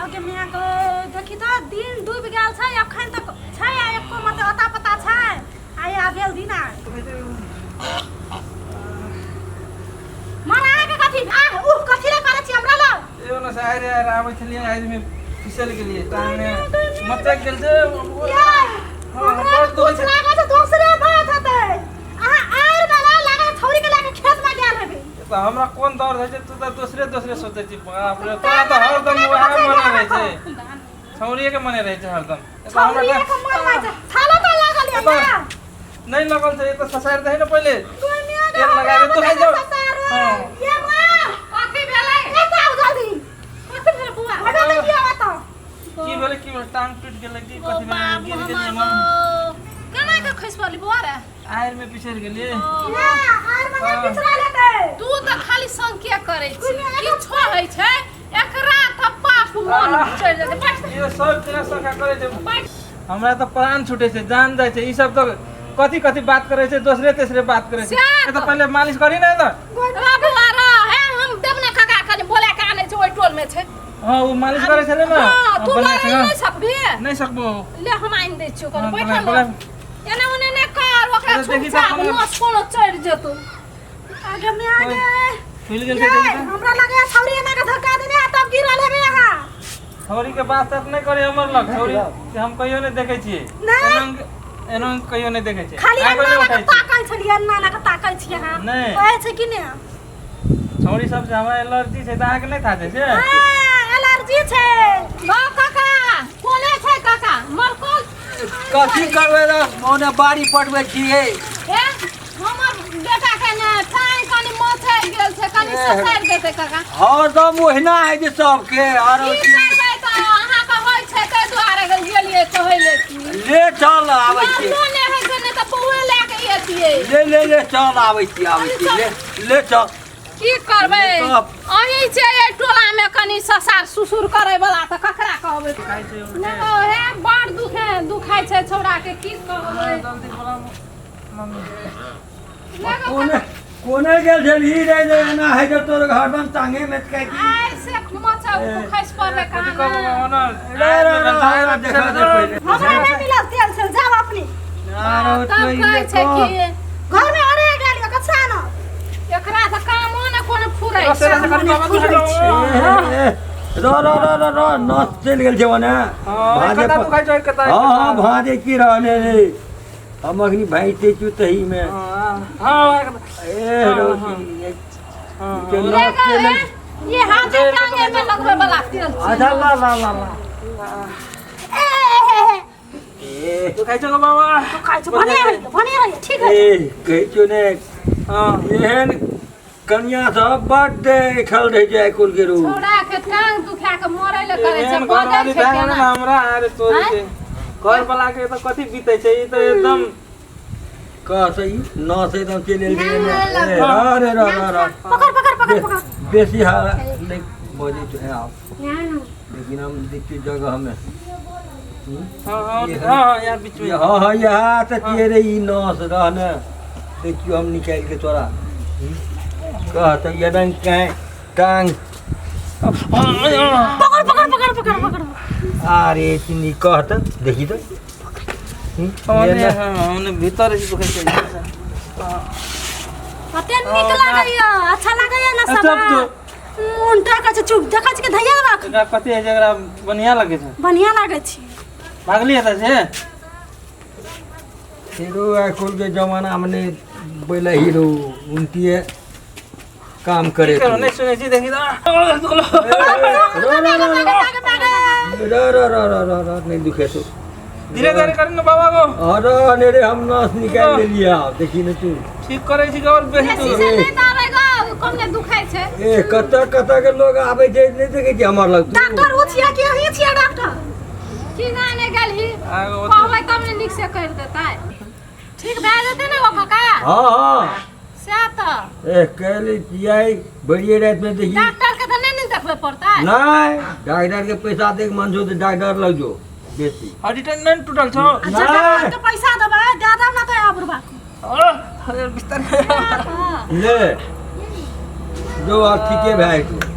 आगे मियाँ के देखी तऽ दिन डूबि गेल छै अखन तक छै आ एको मत अता पता छै आइ आ भेल दिन आ मरा के कथी आ उह कथी ले करै छी हमरा लग एगो ने से आइरे आइरे आबै छलियै आइरे फिसल गेलियै टांग मचक गेल छै ये हाँ, हमरा बड़ दुखै कुछ छै। लागै छै दोसरे बात हेतै अहाँ आर वाला लागै छौरी के लए के खेत में गेल हेबै तऽ हमरा कोन दर्द होइ छै तू तऽ दोसरे दोसरे सोचै छी बाप रे तोरा तऽ हरदम वएह मने रहै छै छौड़िए के मने रहै छै हरदम ए तऽ हमरा छौरी के मन लागै छै छालो तऽ लागल ये एतऽ ना नहि लगल छै ई तऽ ससारि दही ने पहिले दुनिया के तेल लगा दे, तू खाइ जाओ। हाँ। ये मां कथी भेलै एतऽ आउ जल्दी कथी भेलै बौआ हटा दे किया एतऽ की भेलै की भेलै टांग टूटि गेलै की ओ कथी भेलै बाप गिर गेलियै हमर मम्मी गो। केना के खसि पड़ली बौआ रे आड़ि मे पिछड़ि गेलियै ये आर मने पिछड़ा लेतै तू तऽ खाली संके करै छी किछो होइ छै एकरा तऽ पाप मन चढ़ि जेतै बैठ ई सब दिना शंका करै छै बैठ हमरा तऽ प्राण छूटे छै जान जाइ छै ई सब तऽ कथी कथी बात करै छै दोसरे तेसरे बात करै छै सएह ए तऽ पहिले मालिश करी ने तऽ रा बौआ रा हे हम देवना काका कनि बोला के आनै छै ओहि टोल में छै हाँ ओ मालिश करै छलै ने हाँ तू बना लड़ाई छै, हाँ। नहि सकबी नहि सकबो ले हम आनि दै छियौ कनि हाँ, बैठल बोला, रह। एने ओने नहि कर ओकरा अरे देखी छुपछाप तऽ कोनो- नस कोनो चढ़ि जेतौ आगे में आगे फूलि गेल छै ये देखी तऽ। हमरा लगे छौरी एना के धक्का देने आ तब गिरल हेबे अहाँ छौरी के बात सात नहि करी हमर लग छौरी के हम कहियो नहि देखै छियै नहि। एना एना कहियो नहि देखै छियै खाली अहाँ अन्ना कहियो ना के उठै छियै ताकै छलियै अन्ना ना के ताकै छियै अहाँ नहि। कहै छै कि ने छौरी सब से हमरा एलर्जी छै तऽ अहाँके नहि थाह छै से हाँ, एलर्जी छै गौ काका कोने छै काका मरकल कथी करबै रे मोने बाड़ी पटबै छियै हे हमर बेटा के ने टांग कनि मचैक गेल छै कनि ससारि देतै काका हरदम ओहिना होइ छै सबके आरो की करबै तऽ अहाँके होइ छै ताहि दुआरे गेलियै कहै लए की ले चल आबै छी मरलो नहि होइ छै नहि तऽ बौए लए के एतियै ले ले ले चल आबै छी आबै छी ले ले चल की करबै ले तब। अहीं छै एहि टोलामे कनि ससार सुसुर करै वाला तऽ ककरा कहबै खाइ छै उल्टे। नहि ओ हे बड़ दुखे दुखाइ छै छौड़ाके की कहबै जल्दी बोला मम्मी ले गो कोने कोने गेल छलही रे जे एना होइ छै तोर हरदम टांगे में की आइ से मचा खसि पड़लै कथी कहाँ कहबो ने। ओना रे रे रे हमरा देखा दे पहिले हमरा नहि मिलल तेल सेल जाउ अपने आरो तब तोई कहै ले छै कह। कि घर में अरे गेल यो कच्छा न एकरा तऽ कामो ने कोनो फुरै रसे छै रसे कनि बाबा ए, ए, र र र र र नस चलि गेल छै ओने भाँजे कता दुखाइ छै कता हँ हँ भाँजे की रहले रे हम अखनी भाँजिते छु तहीमे हँ ए रौ की, के ले नस गो, चलि ए, ये हाथे टांगे में लगबै वाला तेल छै अच्छा ला ला ला ला ए हे हे ए दुखाइ छौ बाबा खाइ छै भने है भने है ठीक है ए कहै छियौ ने हँ एहन कनिया सब बड्ड ऐठल रहै छै आइ काल्हि के रो छौड़ा के टांग दुखा के मरै ले करै छै एहन बजै घरवाली छै भए गेलै ने केना हमरा अरे तोरी आँय? के घर वाला के तऽ कथी बीतै छै ई तऽ एकदम कह सही नस एकदम चलि एल छै एने। ए, रह रे रह रह रह पकड़ पकड़ पकड़ पकड़ बेसी हाल नहि बजै छै आब लेकिन हम देखियौ जगह हमे हँ हँ हँ यहाँ बीच में हँ हँ यहाँ तऽ तेरे ई नस रह ने देखियौ हम निकालि के तोरा कह तऽ एना काँय टांग पकड़ पकड़ पकड़ पकड़ पकड़ अरे चिन्नी कह तऽ देखी तऽ ओने भीतर दुखै छै कते नीक लागैया अच्छा लागैया ना सब चुप तू। मोन टका छै चुप देखै छी के धैया राख एकरा कथी है जेकरा बढ़िया लगे छै बढ़िया लागै छै भागली हेतै से हीरो आइ के जमाना में नहीं पहले हीरो उनतीए काम करे की करू नहि सुनै छी देखी तऽ रो रो रो रो रो रो रो रो रो नहीं दुखे तो धीरे धीरे करी ने बाबा गो अरे अनेरे हम नस निकाल लेलिए आब देखी ने तू ठीक करै छी और बेसी बेसी तू से नहि दाबै गो कम ने दुखाइ छै ए कतऽ कतऽ के लोग आबै छै नहि देखै छी हमर लग तू डॉक्टर ओ छियै कि अहीं छियै डॉक्टर की जाने गेलही आगो कहबै तब ने नीक से करि देतै ठीक भए जेतै ने ओ काका हाँ हाँ सएह तऽ ए कैले छियै बड़िए राति में देखी डॉक्टर के तऽ नहि ने देखबै पड़तै नहीं डॉक्टर के पैसा देख मन छौ तऽ डॉक्टर लग जो बेसी हड्डी तऽ नहि टूटल छौ अच्छा डॉक्टर के पैसा देबै दए देब ना तऽ आब रुबा अरे बिस्तर ले जो आब ठीके भए जेतौ।